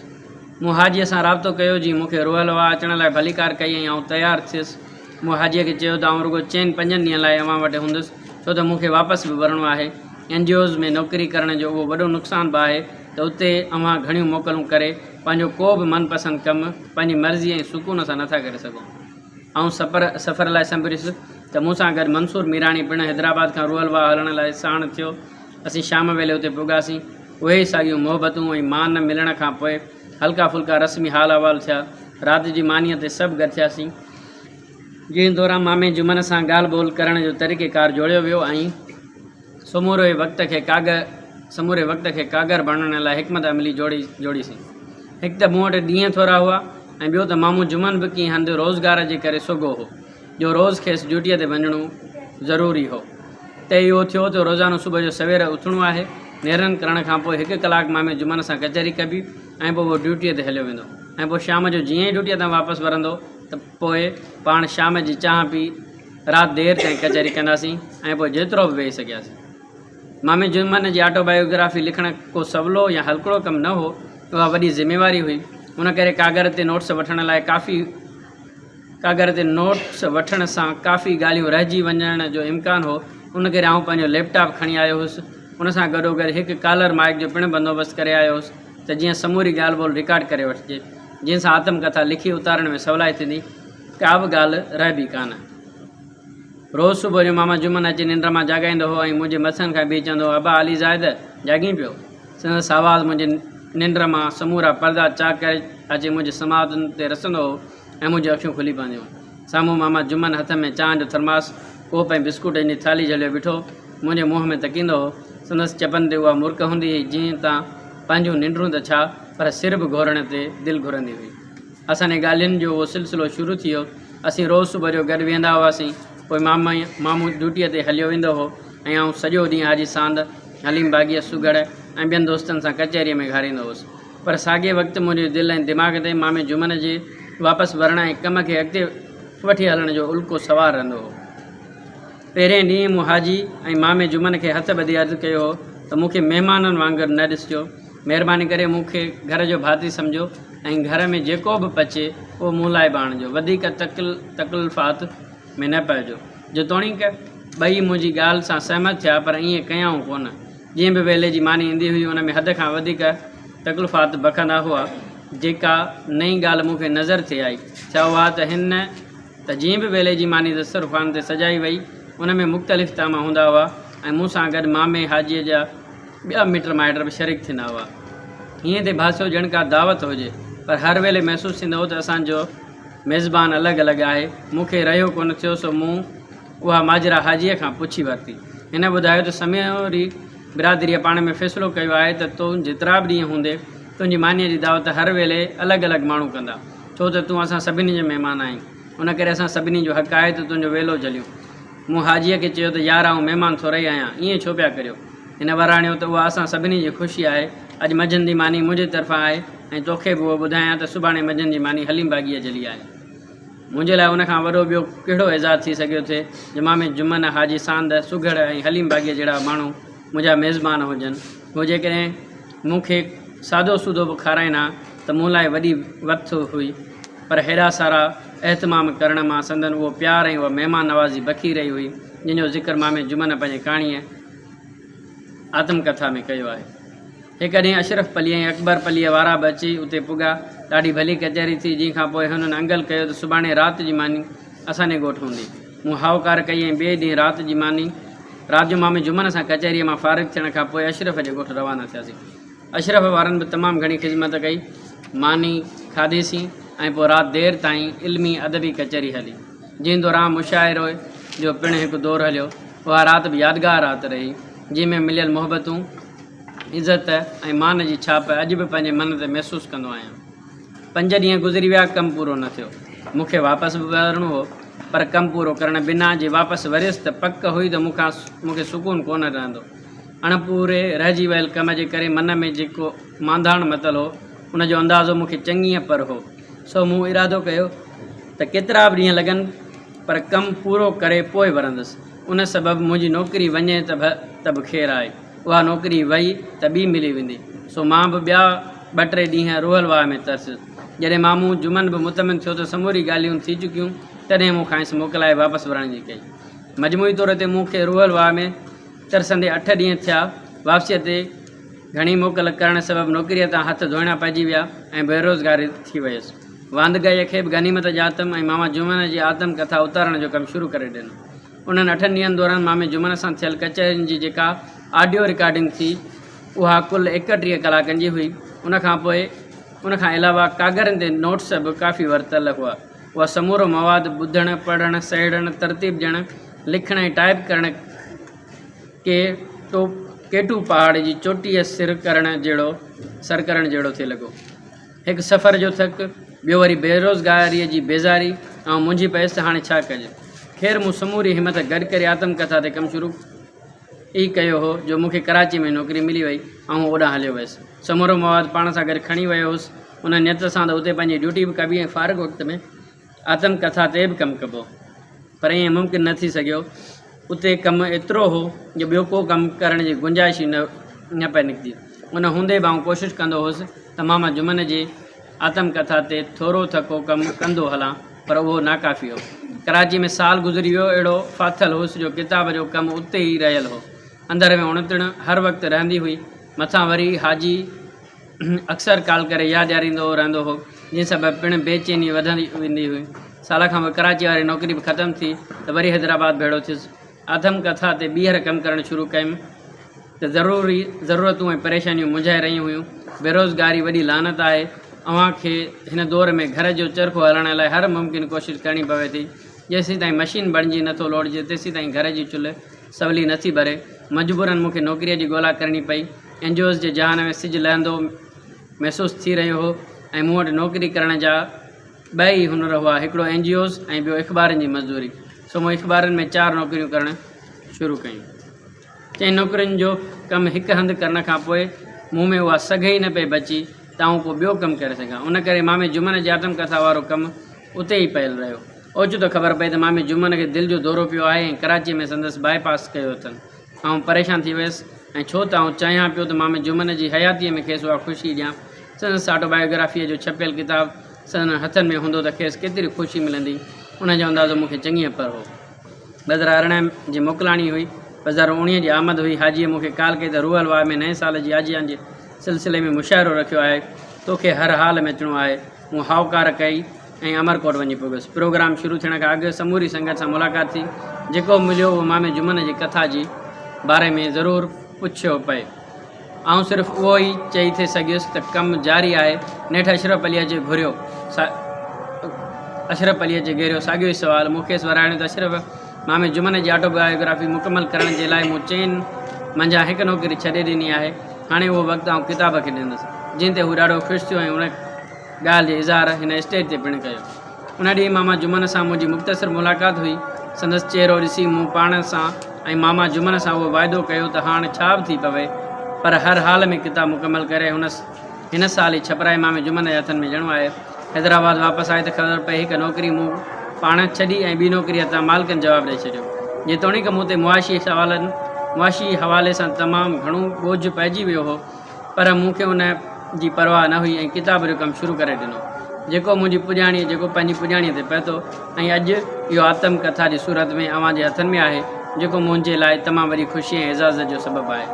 مون حاجيء سان رابطو ڪيو، جنهن مون کي روحل واهه اچڻ لاء ڀليڪار ڪئي ۽ آئون تيار ٿيس. مون حاجيء کي چيو ته آئون رڳو چئن پنجن ڏينهن لاء اوهان وٽ هوندس، ڇو ته مون کي واپس به ورڻو آهي. اين جي اوز ۾ نوڪري ڪرڻ جو اهو وڏو نقصان به آهي ته اتي اوهان گهڻيون موڪلون ڪري پنهنجو ڪو به من پسند ڪم پنهنجي مرضي ۽ سڪون سان نٿا ڪري سگهو. آئون سفر سفر لاء سنڀريس ته مون سان گڏ منصور ميراڻي پڻ حيدرآباد کان روحل واهه هلڻ لاء ساڻ ٿيو. اسين شام ويلي اتي پڳاسين. اهي ئي ساڳيون محبتون ۽ مان ملڻ کان پوء هلڪا ڦلڪا رسمي حال احوال ٿيا. رات جي مانيء تي سڀ گڏ ٿياسين. جنهن دوران مامي جمن سان ڳالهه ٻولهه ڪرڻ جو طريقيڪار جوڙيو ويو ۽ سموري وقت کي ڪاڳر سموري وقت کي ڪاڳر بڻائڻ لاء حڪمت عملي جوڙي جوڙيسين. هڪ ته مون وٽ ڏينهن ٿورا هئا ۽ ٻيو ته مامو جمن به ڪنهن هنڌ روزگار جي ڪري سوگهو هو، جو روز کيس ڊيوٽيء تي وڃڻو ضروري هو. طئي اهو ٿيو ته روزانو صبح جو سوير اٿڻو آهي، نيرن ڪرڻ کان پوء هڪ ڪلاڪ مامي جمن سان ڪچهري ڪبي ۽ پوء اهو ڊيوٽيء تي هليو ويندو ۽ پوء شام جو جيئن ئي ڊيوٽيء تان واپس ورندو ته پوء پاڻ شام جي چانهه پي رات دير تائين ڪچهري ڪنداسين ۽ پوء جيترو به ويهي سگهياسين. مامي جمن جي آٽو بايوگرافي لکڻ ڪو سولو يا هلڪڙو ڪم نه هو، اها وڏي ذميواري هئي. ان ڪري ڪاڳر تي نوٽس وٺڻ لاء ڪافي ڪاڳر تي نوٽس وٺڻ سان ڪافي ڳالهيون رهجي وڃڻ جو امڪان هو، ان ڪري آئون پنهنجو ليپ ٽاپ کڻي آيو هوس. ان سان گڏوگڏ هڪ ڪالر مائيڪ جو پڻ بندوبست ڪري آيو هوس ته جيئن سموري ڳالهه ٻولهه رڪارڊ ڪري وٺجي، جنهن سان آتم ڪٿا لکي اتارڻ ۾ سولائي ٿيندي. ڪا به ڳالهه رهبي ڪانه. روز صبح جو ماما جمن اچي ننڊ مان جاڳائيندو هو ۽ منهنجي مٿن کان بيهي چوندو هو، ابا علي زاهد، جاڳين پيو؟ سندس آواز منهنجي ننڊ مان سمورا پردا چاڪ ڪري اچي منهنجي سماعتن تي رسندو هو ۽ منهنجون اکيون کلي پونديون هيون. سامهون ماما جمن هٿ ۾ چانهه جو ٿرماس، ڪوپ ۽ بسڪوٽن جي ٿالهي جهليو بيٺو منهنجي منهن ۾ تڪيندو هو. سندس چپن تي اها مرڪ هوندي هئي، جنهن تان پنهنجون ننڊون ته ڇا، پر سر به گهورڻ تي دل گهرندي هئي. اسان جي ڳالهين جو اهو سلسلو شروع ٿي ويو. اسين روز صبح جو گڏ ويهندا هئاسين. پوء مامو ڊيوٽيء تي هليو ويندو هو ۽ آئون سڄو ڏينهن حاجي ساند، حليم باغيء، سگهڙ ۽ ٻين دوستن سان ڪچهريء ۾ گهاريندو هوس. پر ساڳئي وقت منهنجي دل ۽ دماغ تي مامي جمن جي واپس ورڻ ۽ ڪم کي اڳتي وٺي هلڻ جو الڪو سوار رهندو هو. پهرئين ڏينهن مون حاجي ۽ مامي جمن کي هٿ ٻڌي عرض ڪيو هو ته مون کي مهمانن وانگر نه ڏسجو. مهرباني ڪري مون کي گهر جو ڀاتي سمجهو ۽ گهر ۾ جيڪو به پچي اهو مون لاء به آڻجو. وڌيڪ تڪلفات ۾ نه پئجو. جيتوڻيڪ ٻئي منهنجي ڳالهه سان سهمت ٿيا پر ائين ڪيائون ڪونه. جنهن به ويلي جي ماني ايندي هئي ان ۾ حد کان وڌيڪ تڪلفات بکندا هئا. جيڪا نئين ڳالهه مون کي نظر ٿي آئي سا اها ته هن ته جنهن به ويلي جي ماني دسترخوان تي سجائي وئي ان ۾ مختلف طعام هوندا هئا ۽ مون سان گڏ مامي حاجيء جا ٻيا مٽ مائٽ به شريڪ ٿيندا هئا. ائين ٿي ڀاسيو ڄڻ ڪا دعوت هجي، پر هر ويلي محسوس ٿيندو هو ته اسان جو ميزبان الڳ الڳ آهي. مون کي رهيو ڪونه ٿيو سو مون اها ماجرا حاجيء کان پڇي ورتي. هن ٻڌايو ته سموري برادريء پاڻ ۾ فيصلو ڪيو آهي ته تون جيترا به ڏينهن هوندين، تنهنجي مانيء جي دعوت هر ويلي الڳ الڳ ماڻهو ڪندا، ڇو ته تون اسان سڀني جو مهمان آهين، ان ڪري اسان سڀني جو حق آهي ته تنهنجو ويلو جهليون. مون حاجيء کي چيو ته يار آئون مهمان ٿورئي آهيان، ائين ڇو پيا ڪريو؟ هن وراڻيو ته اها اسان سڀني جي خوشي آهي، اڄ منجهند جي ماني منهنجي طرفان آهي ۽ توکي به اهو ٻڌايان ته سڀاڻي منجهند جي ماني حليم باغيء جهلي آهي. منهنجي لاء ان کان وڏو ٻيو ڪهڙو اعزاز ٿي سگهيو ٿي جو مامي جمن، حاجي ساند، سگهڙ ۽ حليم باغيء جهڙا ماڻهو منهنجا ميزبان هجن. هو جيڪڏهن مون کي سادو سودو به کارائين ها ته مون لاء وڏي وٿ هئي، پر هيڏا سارا اهتمام ڪرڻ مان سندن اهو پيار ۽ اها مهمان نوازي بکي رهي هئي، جنهن جو ذڪر مامي جمن پنهنجي ڪهاڻيء آتم ڪٿا ۾ ڪيو آهي. هڪ ڏينهن اشرف پليء ۽ اڪبر پليء وارا به اچي اتي پڳا. ڏاڍي ڀلي ڪچهري ٿي، جنهن کان پوء هنن انگل ڪيو ته سڀاڻي رات جي ماني اسان جي ڳوٺ هوندي. مون هائوڪار ڪئي ۽ ٻئي ڏينهن رات جي ماني، رات جو مامي جمن سان ڪچهريء مان فارغ ٿيڻ کان پوء اشرف جي ڳوٺ روانا ٿياسين. اشرف وارن به تمام گهڻي خذمت ڪئي. ماني کاڌيسين ۽ پوء رات دير تائين علمي ادبي ڪچهري هلي. جنهن دوران مشاعري جو پڻ هڪ دور هليو. اها رات به يادگار رات رهي، جنهن ۾ مليل محبتون، عزت ۽ مان جي ڇاپ اڄ به پنهنجي من تي محسوس ڪندو آهيان. پنج ڏينهن گذري ويا، ڪم پورو نه ٿيو. مون کي واپس به ورڻو هو، پر ڪم پورو ڪرڻ بنا جي واپس وريس ته پڪ هئي ته مون کان مون کي سڪون ڪونه رهندو. اڻپوري رهجي ويل ڪم جي ڪري من ۾ جيڪو مانڌاڻ متل هو، ان جو اندازو مون کي چڱيء پر هو. سو مون ارادو ڪيو ته ڪيترا به ڏينهن لڳن، پر ڪم پورو ڪري پوء ورندس. ان سبب منهنجي نوڪري وڃي ته به ته به خير آهي. اها نوڪري وئي ته ٻي ملي ويندي. سو مان به ٻيا ٻه ٽي ڏينهن روحل واهه ۾ ترسيس. جڏهن مامو جمن به مطمئن ٿيو ته سموري ڳالهيون ٿي چڪيون، تڏهن مون کانئس موڪلائي واپس ورڻ جي ڪئي. مجموعي طور تي مون کي روحل واهه ۾ ترسندي اٺ ڏينهن ٿيا. واپسيء تي گهڻي موڪل ڪرڻ سبب نوڪريء تان هٿ ڌوئڻا پئجي ويا ۽ بيروزگار ٿي ويس. واندڪائيء کي به غنيمت ڄاتم ۽ ماما جمن جي آتم ڪٿا اتارڻ جو ڪم شروع ڪري ڏنو. انهن اٺن ڏينهن دوران مامي جمن سان ٿيل ڪچهرين جي جيڪا آڊيو رڪارڊنگ ٿي، اها ڪل 31 ڪلاڪن جي هئي. ان کان پوء ان کان علاوه ڪاڳرن تي نوٽس به ڪافي ورتل هئا. اهو سمورو مواد ٻڌڻ، پڙهڻ، سهيڙڻ، ترتيب ڏيڻ، لکڻ ۽ ٽائيپ ڪرڻ ڪي ڪيٽو پهاڙ جي چوٽيء سر ڪرڻ جهڙو سر ڪرڻ جهڙو ٿي لڳو. هڪ سفر جو ٿڪ، ٻيو وري بيروزگاريء جي بيزاري، آئون منجهي پيس ته هاڻي ڇا ڪجي؟ خير مون سموري همت گڏ ڪري آتم ڪٿا تي ڪم شروع ئي ڪيو هو جو مون کي ڪراچيء ۾ نوڪري ملي وئي، آئون اوڏانهن هليو ويس. سمورو مواد پاڻ سان گڏ کڻي ويو هوس، ان نيت سان ته اتي پنهنجي ڊيوٽي به ڪبي ۽ فارغ وقت ۾ آتم ڪٿا تي به ڪم ڪبو. پر ائين ممڪن نه ٿي سگهيو. اتي ڪم ايترو هو جو ٻيو ڪو ڪم ڪرڻ جي گنجائش ئي نه پئي نڪتي. ان هوندي به آئون ڪوشش ڪندو هوس ته ماما جمن جي آتم ڪٿا تي ٿورو ته ڪو ڪم ڪندو هلان پر اهو ناڪافي هو. ڪراچي ۾ سال گذري ويو اهڙو ڦاٿل هوس جو ڪتاب جو ڪم اتي ئي رهيل هو. اندر ۾ اڻتڻ هر وقت رهندي هئي. مٿان وري حاجي اڪثر ڪال ڪري ياد ڏياريندو رهندو هو، جنهن سبب پڻ بي چيني وڌندي ويندي هئي. سال کان پوء ڪراچيء واري نوڪري به ختم ٿي ته وري حيدرآباد ڀيڙو ٿيس. آتم ڪٿا تي ٻيهر ڪم ڪرڻ شروع ڪيم ته ضروري ضرورتون ۽ پريشانيون منجهائي رهيون هيون. بيروزگاري وڏي لعنت آهي. اوهان کي هن دور ۾ گهر جو چرخو هلائڻ لاء هر ممڪن ڪوشش ڪرڻي پوي ٿي. جيسيتائين مشين بڻجي نٿو لوڙجي، تيسيتائين گهر جي چلهه سولي نٿي ٻري. مجبوراً مون کي نوڪريء جي ڳولا ڪرڻي پئي. اين جي اوز جي جهان ۾ سج لهندو محسوس ٿي رهيو هو ۽ مون وٽ نوڪري ڪرڻ جا ٻه ئي هنر هئا، هڪڙو اين جي اوز ۽ ٻيو اخبارن جي مزدوري. سو مون اخبارن ۾ چار نوڪريون ڪرڻ شروع ڪيون. چئن نوڪرين جو ڪم هڪ هنڌ ڪرڻ کان پوء مون ۾ اها سگهه ئي نه پئي بچي ته آئون ڪو ٻيو ڪم ڪري سگهان. ان ڪري مامي جمن جي آتم ڪٿا وارو ڪم اتي ئي پيل رهيو. اوچتو خبر پئي ته مامي جمن کي دل جو دورو پيو آهي ۽ ڪراچيء ۾ سندس باء پاس ڪيو اٿن. آئون پريشان ٿي ويس ۽ ڇو ته آئون چاهيان پيو ته مامي جمن جي حياتيء ۾ کيس اها خوشي ڏيان. سندس آٽوبايوگرافيء جو ڇپيل ڪتاب سندن هٿن ۾ هوندو ته کيس ڪيتري خوشي ملندي، ان جو اندازو مون کي چڱيء پر هو. 2018 جي موڪلاڻي هئي. 2019 جي آمد هئي. حاجيء مون کي ڪال ڪئي ته روحل واء ۾ نئين سال جي آجيان جي سلسلي ۾ مشاعرو رکيو آهي، توکي هر حال ۾ اچڻو آهي. مون هائوڪار ڪئي ۽ امرڪوٽ وڃي پڳس. پروگرام شروع ٿيڻ کان اڳ سموري سنگت سان ملاقات ٿي. جيڪو به مليو اهو مامي جمن جي ڪٿا جي باري ۾ ضرور پڇيو پئي. آئون صرف اهو ئي چئي ٿي سگهيس ته ڪم جاري آهي. نيٺ اشرف عليء اچي گهريو. اشرف عليء اچي گهيريو ساڳيو ئي سوال. مون کيس وراڻيو ته اشرف مامي جمن جي آٽوبايوگرافي مڪمل ڪرڻ جي لاء مون چئن منجهان هڪ نوڪري ڇڏي ڏني آهي. هاڻي اهو وقت آئون ڪتاب کي ڏيندس. جنهن تي هو ڏاڍو خوش ٿيو ۽ ان ڳالهه جي اظهار هن اسٽيج تي پڻ ڪيو. ان ڏينهن ماما جمن سان منهنجي مختصر ملاقات هئي. سندس چهرو ڏسي مون پاڻ سان ۽ ماما جمن سان اهو واعدو ڪيو ته هاڻ ڇا به ٿي پوي پر هر حال ۾ ڪتاب مڪمل ڪري هن هن سال ئي ڇپرائي مامي جمن جي هٿن ۾ ڏيڻو آهي. حيدرآباد واپس آئي ته خبر پئي هڪ نوڪري مون پاڻ ڇڏي ۽ ٻي نوڪري هٿان مالڪن جواب ڏئي ڇڏيو. جيتوڻيڪ مون تي معاشي سوالن معاشي حوالي سان تمام گهڻو ٻوجهه پئجي ويو هو پر مون کي ان جي پرواهه نه هئي ۽ ڪتاب جو ڪم شروع ڪري ڏنو جيڪو منهنجي پڄاڻيء جيڪو پنهنجي پڄاڻيء تي پهتو ۽ اڄ اهو آتم ڪٿا جي صورت ۾ اوهان جي هٿن ۾ آهي جيڪو منهنجي لاء تمام وڏي خوشي ۽ اعزاز جو سبب آهي.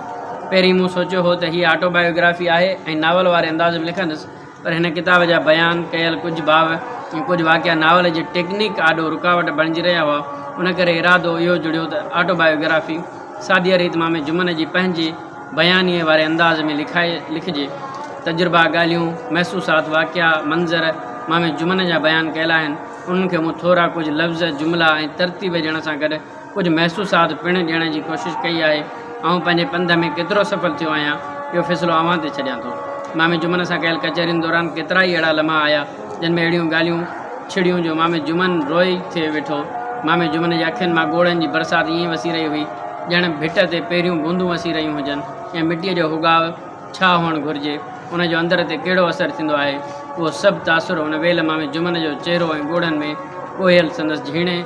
پهرين مون سوچيو هو ته هيء آٽو بايوگرافي آهي ۽ ناول واري انداز ۾ لکندس پر هن ڪتاب جا بيان ڪيل ڪجهه باب ۽ ڪجهه واقعا ناول جي ٽيڪنيڪ آڏو رڪاوٽ بڻجي رهيا هئا ان ڪري ارادو اهو جڙيو ته آٽو بايوگرافي ساديء ريت مامي جمن جي پنهنجي بيانيي واري انداز ۾ لکائي لکجي. تجربا، ڳالهيون، محسوسات، واقعا، منظر مامي جمن جا بيان ڪيل آهن. انهن کي مون ٿورا ڪجهه لفظ، جملا ۽ ترتيب ڏيڻ سان گڏ ڪجهه محسوسات پڻ ڏيڻ جي ڪوشش ڪئي آهي. آئون پنهنجي پنڌ ۾ ڪيترو سڦل ٿيو آهيان، اهو فيصلو اوهان تي ڇڏيان ٿو. مامي جمن سان ڪيل ڪچهرين دوران ڪيترائي اهڙا لمحا آيا، جن ۾ اهڙيون ڳالهيون ڇڙيون جو مامي جمن روئي ٿي ويٺو. مامي جمن جي اکين مان ڳوڙهن جي برسات ائين وسي رهي هئي، ڄڻ ڀٽ تي پهريون بوندون وسي رهيون هجن يا مٽيء جو هڳاء ڇا هئڻ گهرجي، ان جو اندر تي ڪهڙو اثر ٿيندو آهي، اهو سڀ تاثر ان ويل مامي جمن جو چهرو ۽ ڳوڙهن ۾ ڳوهيل سندس جهيڻي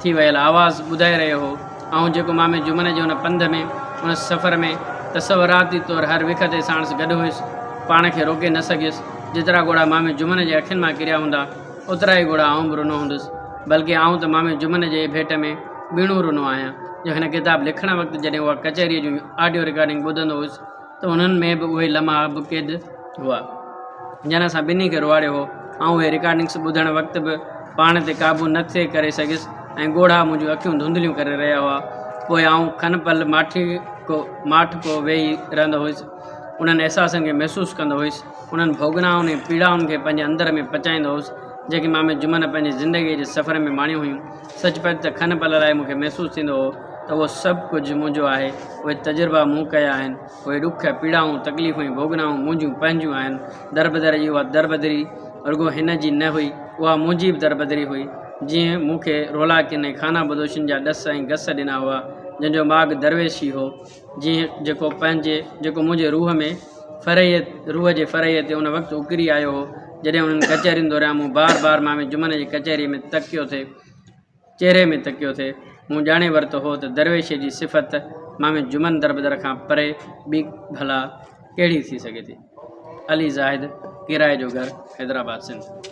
ٿي ويل آواز ٻڌائي رهيو هو. آئون جيڪو مامي جمن جي ان پنڌ ۾، ان سفر ۾ تصوراتي طور هر وک تي ساڻس گڏ هيس، پاڻ کي روڪي نه سگهيس. جيترا ڳوڙها مامي جمن جي اکين مان ڪريا هوندا، اوترا ئي ڳوڙها آئون به رنو هوندس. بلڪه آئون ته مامي جمن جي ڀيٽ ۾ ٻيڻو رنو آهيان، جو هن ڪتاب لکڻ وقت جڏهن اها ڪچهريء جون آڊيو رڪارڊنگ ٻڌندو هيس ته انهن ۾ به اهي لمحا به قيد هئا، جن اسان ٻنهي کي روئاڙيو هو. آئون اهي رڪارڊنگس ٻڌڻ وقت به پاڻ تي قابو نه ٿي ڪري سگهيس ۽ ڳوڙها منهنجون اکيون ڌنڌليون ڪري رهيا هئا. پوء آئون کن پل ماٺيڪو ماٺ ڪو ويهي رهندو هيس. انهن احساسن کي محسوس ڪندو هيس. انهن ڀوڳنائن ۽ پيڙائن کي پنهنجي اندر ۾ پچائيندو هوس، جيڪي مامي جمن پنهنجي زندگيء جي سفر ۾ ماڻيون هيون. سچ پچ ته کن پل لاء مون کي محسوس ٿيندو هو ته اهو سڀ ڪجهه منهنجو آهي، اهي تجربا مون ڪيا آهن، اهي ڏک، پيڙائون، تڪليفون ۽ ڀوڳنائون منهنجون پنهنجون آهن. دربدر جي اها دربدري رڳو هن جي نه هئي، اها منهنجي به دربدري هئي، جنهن مون کي رولاڪين ۽ خانه بدوشن جا ڏس ۽ گس ڏنا هئا، جنهن جو ماڳ درويشي هو. جنهن جيڪو پنهنجي جيڪو منهنجي روح ۾ فرحيء روح جي فرحيء تي ان وقت اڪري آيو هو، جڏهن انهن ڪچهرين دوران مون بار بار مامي جمن جي ڪچهريء ۾ تڪيو ٿي چهري ۾ تڪيو ٿي. مون ڄاڻي ورتو هو ته درويشيء جي صفت مامي جمن دربدر کان پري ٻي ڀلا ڪهڙي ٿي سگهي ٿي. علي زاهد، ڪرائي جو گهر، حيدرآباد سنڌ.